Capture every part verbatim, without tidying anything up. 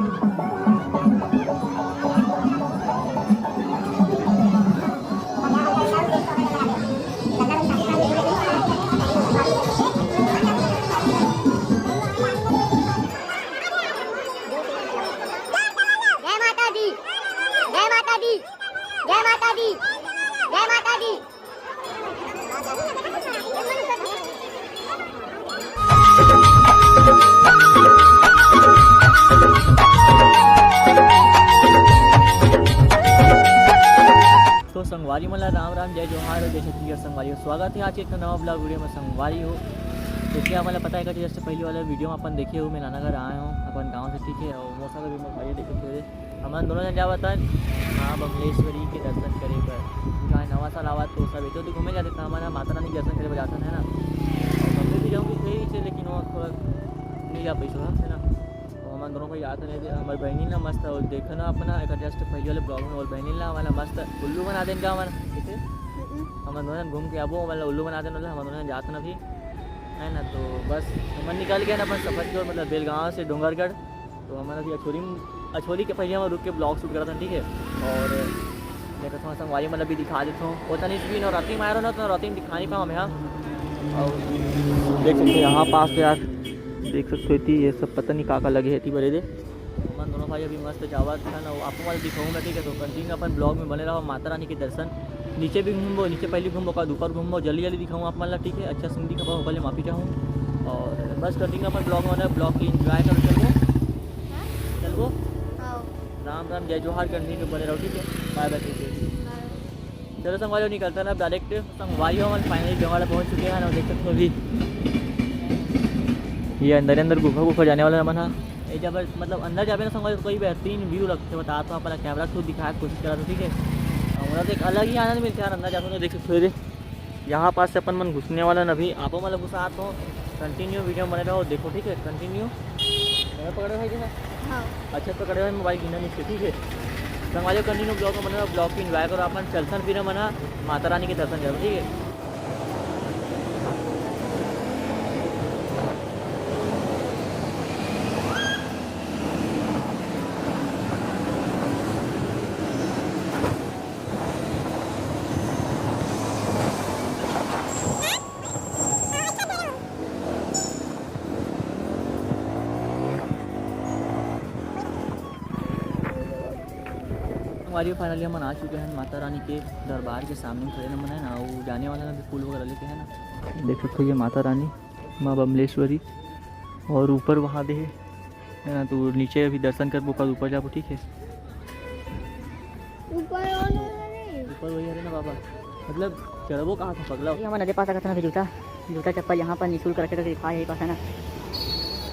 जय माता दी, जय माता दी, जय माता दी, जय माता दी। तो संगवारी मन ला राम राम, जय जोहार और जय छत्तीसगढ़। संगवारी हो, स्वागत है आज के एक नवा ब्लॉग वीडियो में। संगवारी हो, जैसे आप मन ला पता है कि जैसे पहले वाला वीडियो में अपन देखे हो, मैं नाना घर आए हूँ अपन गाँव से, ठीक है। और मौसा का भी मैं भाई देखे थे, हमन दोनों जन जावत हन माँ बमलेश्वरी के दर्शन करे बर। जहाँ नवा साल आवत तो सब एतो तो घूमे जाते, तो हमन ह माता रानी के दर्शन करे बर जाथन, है ना। और मम्मी भी जाऊँगी कही से, लेकिन वो थोड़ा नहीं जा पाई, है ना। तो हमन दोनों को याद नहीं, हमारी बहनी ना मस्त, और देखो ना अपना एक जस्ट पहले वाले ब्लॉग में, और बहनी ला हमारा मस्त उल्लू बना देन का हमन, ठीक है? हमन दोनों जन घूम के आबो, मतलब उल्लू बना देन वाला, हमन दोनों जन जात ना भी, है ना। तो बस हमन निकल गए ना अपन सफर की ओर, मतलब बेलगांव से डोंगरगढ़। तो हमन अभी अछोली, अछोली के पहले हम रुक के ब्लॉग शूट करत हन, ठीक है। और देखत हन संगवारी मतलब भी दिखा देत हूँ, वो तनिष भी नवरात्रि में आए रहो ना, तो नवरात्रि में दिखा नहीं पाऊँ मैं, हाँ। और देख सकते हो यहाँ पास तो यार, देख सकते हो इतनी ये सब पता नहीं का का लगे है इतनी बड़े दे। हमन दोनों भाई अभी मस्त जावत हन, और आपको मतलब दिखाऊँ मैं, ठीक है। तो कंटिन्यू अपन ब्लॉग में बने रहो। माता रानी के दर्शन नीचे भी घूमबो, नीचे पहले घूमबो, ओकर ऊपर घूमबो, जल्दी जल्दी दिखाऊँ आप मन ला, ठीक है। अच्छा सीन दिखाबो, ओकर ले माफी चाहूँ। और बस कंटिन्यू अपन ब्लॉग में, ब्लॉग की एंजॉय करो, चलबो, हाँ? चलबो। हाँ। राम राम, जय जोहार, कंटिन्यू बने रहो, ठीक है। बाय बाय, ठीक है। बाय। चलो संगवारी हो, निकलता ना डायरेक्ट। संगवारी हो, हमन फाइनली डोंगरगढ़ पहुँच चुके हैं ना, देख सकते हो अभी ये अंदर अंदर गुफा गुफा जाने वाला है हमन हा। ये जब मतलब अंदर जाबे ना संगवारी, तो कोई बेहतरीन व्यू लगते, बता तो आप कैमरा थ्रू दिखाए के कोशिश करा तो, ठीक है। और मतलब एक अलग ही आनंद मिलता है यार, अंदर जाके तो देख सकते हो। ये यहाँ पास से अपन मन घुसने वाला ना, अभी आपो मतलब घुसा तो कंटिन्यू वीडियो में बने रहो, देखो, ठीक है। कंटिन्यू पकड़े भाई जी ना। हाँ। अच्छा पकड़े भाई, मोबाइल गिरना नहीं, ठीक है। संगवारी कंटिन्यू ब्लॉग में बने रहो, ब्लॉग की एंजॉय करो, अपन चलथन फिर हमन हा माता रानी के दर्शन करो, ठीक है। हमारी फाइनली हमन आ चुके हैं माता रानी के दरबार के सामने, खड़े न मन है ना, वो जाने वाला ना भी फूल वगैरह लेके है ना। देख सकते हो ये माता रानी माँ बमलेश्वरी, और ऊपर वहाँ दे है ना, तो नीचे अभी दर्शन करबो, ओकर ऊपर जाबो, ठीक है। ऊपर और नहीं। ऊपर वही हरे ना बाबा, मतलब चढ़बो कहाँ से पगला? ये हमन नदे पास सकत हन अभी जूता, जूता चप्पल यहाँ पर निःशुल्क रखे करके लिखा है यही पास है ना।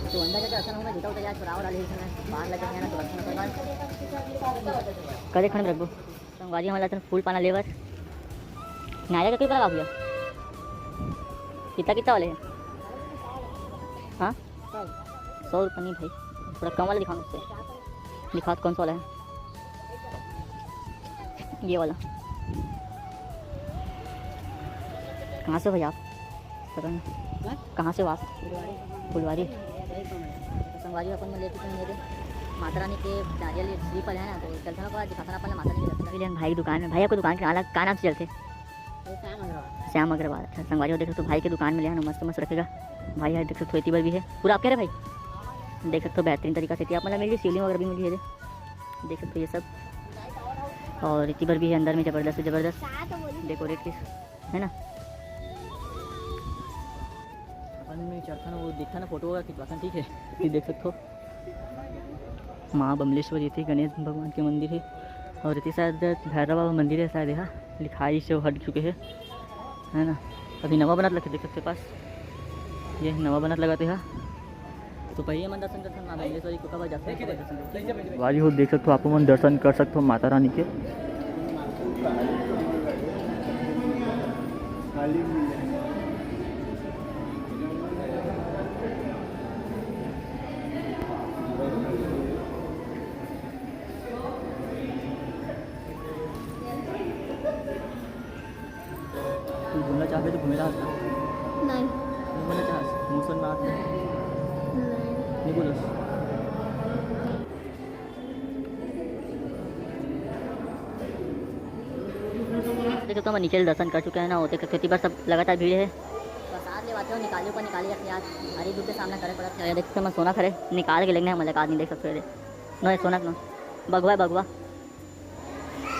तो अंदर जाके ऐसा ना हो, मैं जूता उतार यार चुराव डाले इसमें, बाहर लगे हैं ना, तो अच्छा ना पड़ेगा। कदे खन में रखबो। संगवारी हमन ला फूल पाना लेबर। नारियल का कई पड़ा भैया? कितना, कितना वाले हैं? हाँ? सौ रुपये नहीं भाई, थोड़ा कम वाला दिखाओ मुझसे। दिखाओ कौन सा वाला है? ये वाला। कहाँ से हो भैया आप? पता नहीं। हाँ? कहाँ से हो आप? फुलवारी। फुलवारी। तो संगवारी अपन में लेके चलेंगे रे। माता रानी के नारियल ये श्रीफल है ना, तो चलता ना, दिखाता ना अपन माता रानी के दर्शन के लिए। भाई की दुकान में, भाई आपकी दुकान के नाला का नाम से चलते? वो श्याम अग्रवाल। श्याम अग्रवाल। अच्छा संगवारी हो, देख सकते हो भाई की दुकान में ले आना, मस्त मस्त रखेगा। भाई यहाँ देख सकते हो एती बर भी है, पूरा आपके रे भाई। देख सकते हो बेहतरीन तरीका से एती आप मतलब मिल जाए, शिवलिंग वगैरह भी मिल जाए। देख सकते हो ये सब, और एती बर भी है अंदर में जबरदस्त से जबरदस्त डेकोरेट पीस है ना। अपन में चढ़थन, वो देखथन ना फोटो वगैरह खिंचवाथन, ठीक है। ये देख सकते हो माँ बमलेश्वरी थी, गणेश भगवान के मंदिर है, और इतनी शायद भैरव बाबा मंदिर है शायद, यहाँ लिखाई से हट चुके हैं, है ना। अभी नवा बनत लगे, देख सकते हो पास, ये नवा बनत लगा तो यहाँ। तो पहले मन दर्शन करथन माँ बमलेश्वरी को, कब जाथन, कब दर्शन करथन। वारी हो, देख सकते हो आप मन दर्शन कर सकते हो माता रानी के। तू घूमना चाहते तो घूमे रहा था। नहीं। नहीं बोलना चाहते, मौसम में आते। नहीं। नहीं बोलो। तो मैं नीचे दर्शन कर चुके हैं ना, वो देख सकते हो, एती बर सब लगातार भीड़ है। प्रसाद लेवाथे हो, निकालियो का निकाली रखे यार, भारी दुख के सामना करे पड़त है। देख सकते हो, मैं सोना खरे निकाल के लेंगे, हम लगा नहीं देख सकते हो, ये नो, ये सोना के नो, बघवा है, बघवा।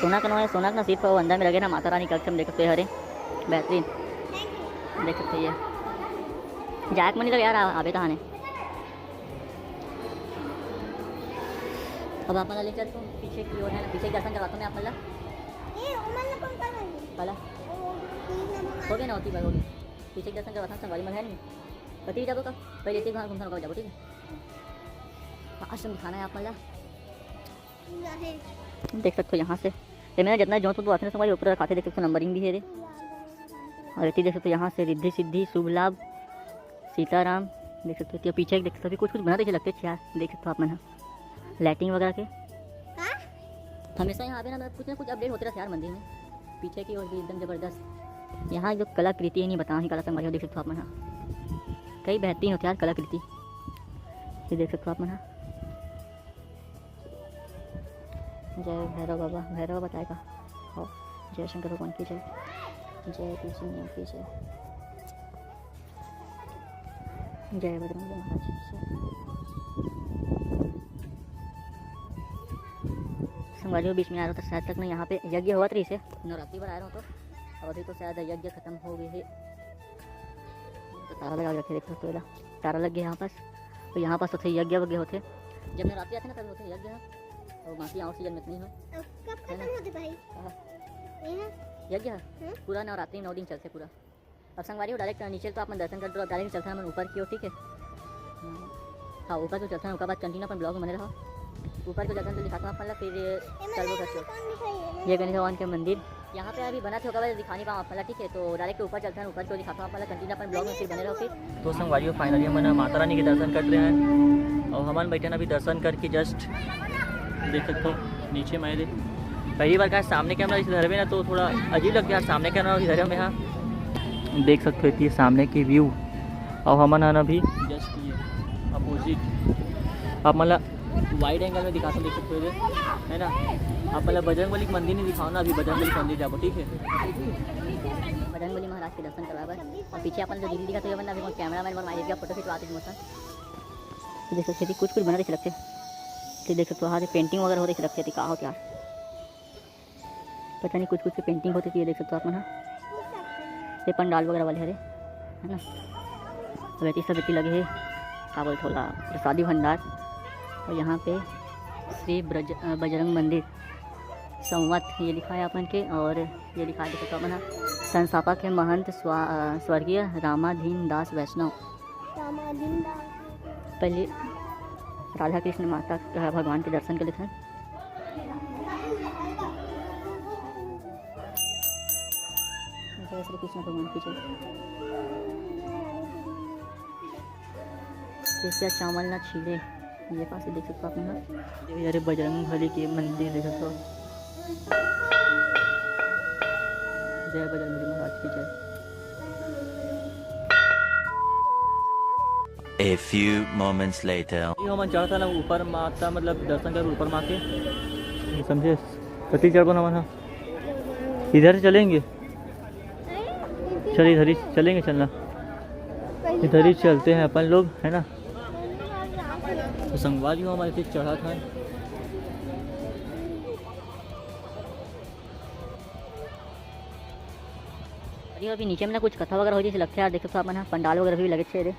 सोना के नो, ये सोना के ना, सिर्फ वो अंदर में लगे ना, माता रानी के अक्षम देख सकते हो, हरे बेहतरीन देख सकते हो। ये जाए के मन नहीं लगे यार, आ-, आबे कहाँ ने। अब आप मन ला ले चलथों पीछे की ओर, है ना, पीछे के दर्शन करवाथों मैं आप मन ला। ए, ओमन ला कौन कर रही? काला? ओ, तीन नंबर। हो गया ना, होती भाई, हो गया। पीछे के दर्शन करवाथों, संगवारी मन है नहीं। कति जाबो का? पहले एती घूमथन, ओकर बाद जाबो, ठीक है? आश्रम दिखाना है आप मन ला। पूरा है। देख सकते हो यहाँ से, ये मैंने जितना जोधपुर आते हैं संगवारी, ऊपर रखाथे, देख सकते हो नंबरिंग भी है रे। और एती देख सकते हो यहाँ से रिद्धि सिद्धि शुभ लाभ सीताराम, देख सकते हो। तो पीछे देख सकते हो, अभी कुछ कुछ बना रहे लगते हैं यार, देख सकते हो आप मन ह। लाइटिंग वगैरह के हाँ? हमेशा यहाँ पे ना, मतलब, कुछ ना कुछ अपडेट होते रहता है यार मंदिर में। पीछे की ओर भी एकदम जबरदस्त। यहाँ जो कलाकृति है, नहीं बताओ ही कला, संगवारी हो, देख सकते हो आप मन ह। कई बेहतरीन होते हैं यार कलाकृति, ये देख सकते हो आप मन ह। जय भैरव बाबा, भैरव बाबा बताएगा। हो, जय शंकर भगवान की जय, जय तुलसी मैया की जय, जय बजरंग बली महाराज की जय। संगवारी हो, बीच में आए रहो तो शायद तक नहीं, यहाँ पे यज्ञ होवत रहिसे, नवरात्रि बर आए रहो तो, और अभी तो शायद यज्ञ खत्म हो गए है। तो तारा लगा के रखे, देख सकते हो, तारा लग गया यहाँ पास। तो यहाँ पास होथे यज्ञ वज्ञ होथे, जब नवरात्रि आथे ना, तब होथे यज्ञ ह। और बाकी और सीजन में नहीं हो। अब कब है ना? खत्म होथे भाई? हाँ। ये है? यज्ञ ह? हम्म। पूरा नवरात्रि नौ दिन चलथे पूरा। अब संगवारी हो, डायरेक्ट नीचे तो आप मन दर्शन कर दो, अब डायरेक्ट चलथन हमन ऊपर की ओर, ठीक है? हाँ, ऊपर तो चलथन, ओकर बाद कंटिन्यू अपन ब्लॉग में बने रहो। ऊपर के दर्शन तो दिखाता हूँ आप मन ला, फिर ये चलबो करके। कौन दिखाई है? ये गणेश भगवान के मंदिर। यहाँ पे अभी बना थे, ओकर वजह से दिखा नहीं पाऊँ आप मन ला, ठीक है? तो डायरेक्ट ऊपर चलते हैं, ऊपर को दिखाता हूँ आप मन ला, कंटिन्यू अपन ब्लॉग में फिर बने रहो फिर। तो संगवारी हो, finally हमन माता रानी के दर्शन कर रहे हैं और हमन बैठे हैं अभी दर्शन करके just देख सकते हो नीचे मैं दे। पहली बार का सामने कैमरा इस धरे में ना, तो थोड़ा अजीब लगता है सामने कैमरा इस धरे में। हाँ, देख सकते हो ये सामने की व्यू। और हमन हन अभी जस्ट ये अपोजिट आप मन ला वाइड एंगल में दिखाता हूँ, देख सकते हो इधर, है ना? आप पहले बजरंग बली के मंदिर नहीं दिखाओ ना, अभी बजरंग बली के मंदिर जाबो, ठीक है? बजरंग बली महाराज के दर्शन करवा बर। और पीछे अपन जो दीदी दिखा तो ये बंदा अभी कैमरा मैन और माई का फोटो खिंचवाते हैं मोर संग। तो देख सकते हो, कुछ कुछ बना रहे लगते। तो देख सकते हो, हाँ, पेंटिंग वगैरह हो रही लगते, का हो क्या? पता नहीं, कुछ कुछ के पेंटिंग होती थी, ये देख सकते हो आप मन ह। ये पंडाल वगैरह वाले हरे, है ना? अब एती सब एती लगे हे, का बोलथे ओला, प्रसादी भंडार। और यहाँ पे श्री ब्रज-, अ, बजरंग मंदिर संवत ये लिखा है आप मन के, और ये लिखा है, देख सकते हो आप मन ह, संस्थापक है महंत स्वा-, अ, स्वर्गीय रामाधीन दास वैष्णव। रामाधीन दास। पहले राधा कृष्ण माता, अ, भगवान के दर्शन कर लेथन। जय श्री कृष्ण भगवान की जय। कृपया चावल ना छीले, ये पास देख सकते हो आप यहाँ। ये अरे बजरंग बली के मंदिर देख सकते हो। जय बजरंग बली महाराज की जय। A few moments later. ये हमन चढ़त हन ऊपर माता, मतलब दर्शन कर ऊपर माँ के, समझे? कति चढ़बो हमन ह, इधर से चलेंगे। चल, इधर ही चलेंगे, चलना, इधर ही चलते हैं अपन लोग, है ना? तो संगवारी हो, हमन एती चढ़त हन। अरे, अभी नीचे में ना कुछ कथा वगैरह हो जैसे लगथे यार, देख सकते हो आप मन ह, पंडाल वगैरह भी लगे हे रे।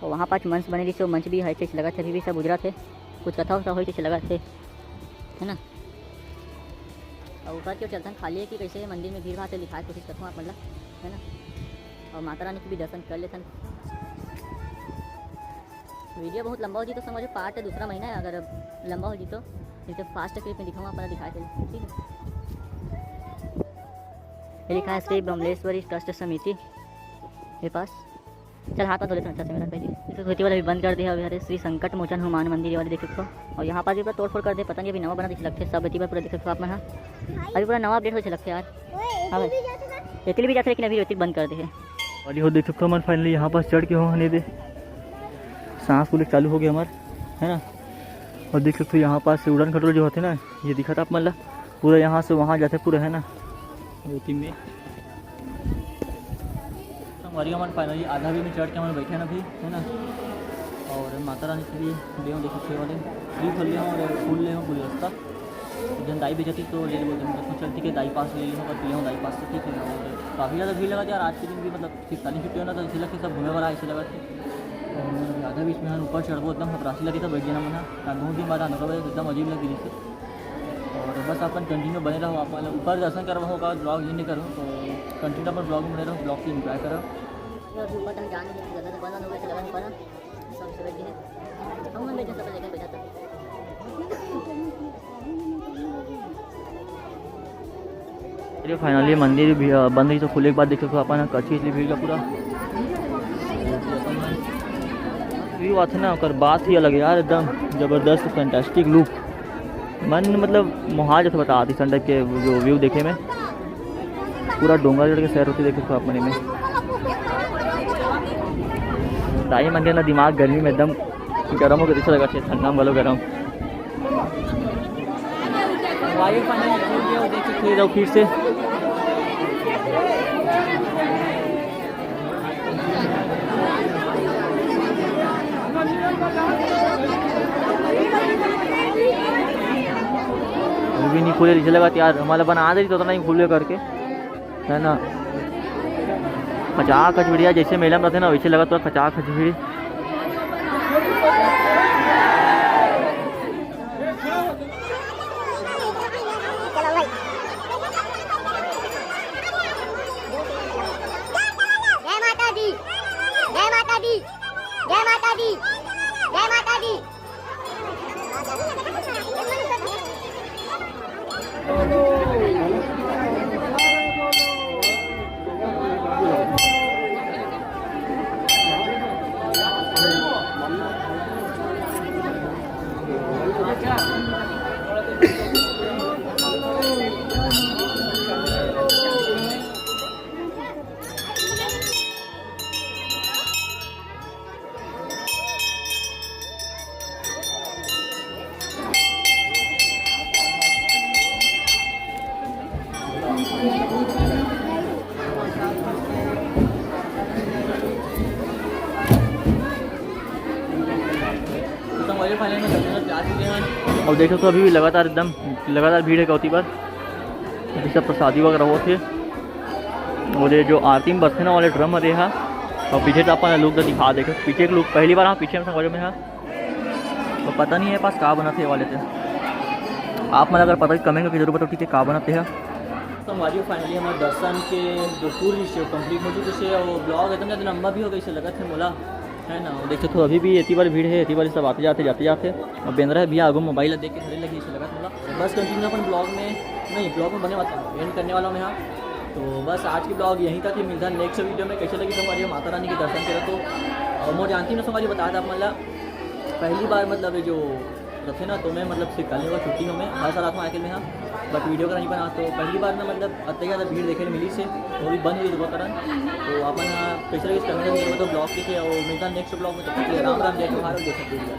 और वहाँ पास मंच बने रहिसे, वो मंच भी है, जैसे लगत हे, अभी भी सब उजरत हे, कुछ कथा वथा हो जैसे लगत हे, है ना? और ऊपर के चलथन, खाली है कि कैसे मंदिर में भीड़ भाड़ से दिखाए कोशिश करथों आप मन ला, है ना? और माता रानी के भी दर्शन कर लेथन। वीडियो बहुत लंबा हो जी तो समझो, पार्ट दूसरा महीना है, अगर लंबा हो जी तो, नहीं तो फास्ट क्लिप में दिखाऊंगा, आप मन ला दिखाए चलो, ठीक है? ये लिखा है श्री बमलेश्वरी ट्रस्ट समिति के पास। चल, हाथ पाथ धो लेते हैं अच्छा से मेरा पहले। इसे धोती वाला भी बंद कर दिया अभी, हरे श्री संकट मोचन हनुमान मंदिर, ये वाले देख सकते हो। और यहाँ पास भी पूरा तोड़ फोड़ कर दे, पता नहीं अभी नवा बना जैसे लगथे, सब एती बर पूरा देख सकते हो आप मन ह। अभी पूरा नवा अपडेट हो जैसे लगथे यार। हाँ भाई, एती भी जाथे, लेकिन अभी एती बंद कर दे है। और ये देख सकते हो, हमन finally यहाँ पास चढ़ के हो हने दे, सांस फूले चालू हो गया हमार, है ना? और देख सकते हो, यहाँ पास से उड़न खटोला जो होथे ना, ये दिखत आप मन ला, पूरा यहाँ से वहाँ जाथे पूरा, है ना? होती में। संगवारी, हमन finally आधा भी में चढ़ के हमन बैठे ना अभी, है ना। और माता रानी के लिए ले हूँ, देखो, ये वाले wreath ले हूँ और फूल ले हूँ, गुलदस्ता। जन दाई बेचती तो ले लेबो, जन चलती के दाई पास ले लेहूँ, बस ले हूँ दाई पास से, ठीक है। और काफ़ी ज़्यादा भीड़ लगा यार आज के दिन भी, मतलब, फिर ताली छुट्टी होना तो इसे लगे सब घूमे वाला ऐसे लगा थे। और आधा बीच में हम ऊपर चढ़बो, एकदम हपरासी लगे था बैठ जाना मना, बहुत दिन बाद आने का एकदम अजीब लगी जैसे। और बस अपन continue बने रहो, आप मतलब ऊपर दर्शन करवा होगा, vlog ये नहीं करूँ तो continue अपन vlog में बने रहो, vlog की enjoy करो। अभी ऊपर तक जाने के लिए बंद हो गए थे, सब से बैठ गए। हम लोग सब लेकर बैठा था। अरे finally मंदिर भी, अ, बंद रही तो खुले के बाद देखे तो अपन कच्ची इतनी भीड़ का पूरा व्यू आथे ना, ओकर बात ही अलग है यार, एकदम जबरदस्त, fantastic look। मन मतलब मोहा जैसे बता दी सन टाइप के जो व्यू देखे में, पूरा डोंगर चढ़ के सैर होती देखे तो अपने में। दाई मन के ना दिमाग गर्मी में एकदम गरम होके जैसे लगा, ठंडा में घलो गरम। वायु फाइनल खुल गया, वो देख सकते हो फिर से। अभी भी नहीं खुले, इसे लगा यार हमारा बना दे तो उतना ही खुले करके, है ना। खचा खच भीड़ यार, जैसे मेला में रहते ना वैसे लगा, थोड़ा खचा खच भीड़। जय माता दी, जय माता दी, जय माता दी, जय माता दी। और देखो तो अभी भी लगातार एकदम लगातार भीड़ है कौती पर। अभी सब प्रसादी वगैरह होत हे। और ये जो आरती में बरसे ना वाले ड्रम हरे हा, और पीछे तो अपन लोग तो दिखा देखे, पीछे एक लोग पहली बार हाँ पीछे में समझ में हा, तो पता नहीं है पास का बनाते वाले थे। आप मन अगर पता कमेंट करके जरूर बताओ, ठीक है, का बनाते हैं। संगवारी, finally हमारे दर्शन के जो टूर है वो complete हो चुके थे और vlog एकदम ज़्यादा लंबा भी हो गया, इसे लगा थे मोला, है ना। और देखो तो अभी भी इतनी बार भीड़ है, इतनी बार सब आते जाते, जाते जाते। और बेंद्रा है भैया आगो मोबाइल देख के धरे लगी, इसे लगा थोड़ा। बस continue अपन vlog में, नहीं, vlog में बने वाला हूँ, end करने वाला हूँ मैं यहाँ। तो बस आज की vlog यहीं तक ही, मिलता है next video में। कैसे लगी तुम्हारी माता रानी के दर्शन करो तो। और मैं जानती हूँ ना, तुम्हारी बताया था मतलब पहली बार मतलब ये जो रखे ना, तो मैं मतलब सिखाने का छुट्टी हूँ मैं, हर साल आता हूँ आखिर में यहाँ, but video का नहीं बना। तो पहली बार ना मतलब अत्ते ज़्यादा भीड़ देखे मिली से, वो भी बंद हुई दुकान। तो अपन कैसे लगे कमेंट में तो vlog के और मिलता है next vlog में। तो राम राम, जय जोहार और जय छत्तीसगढ़।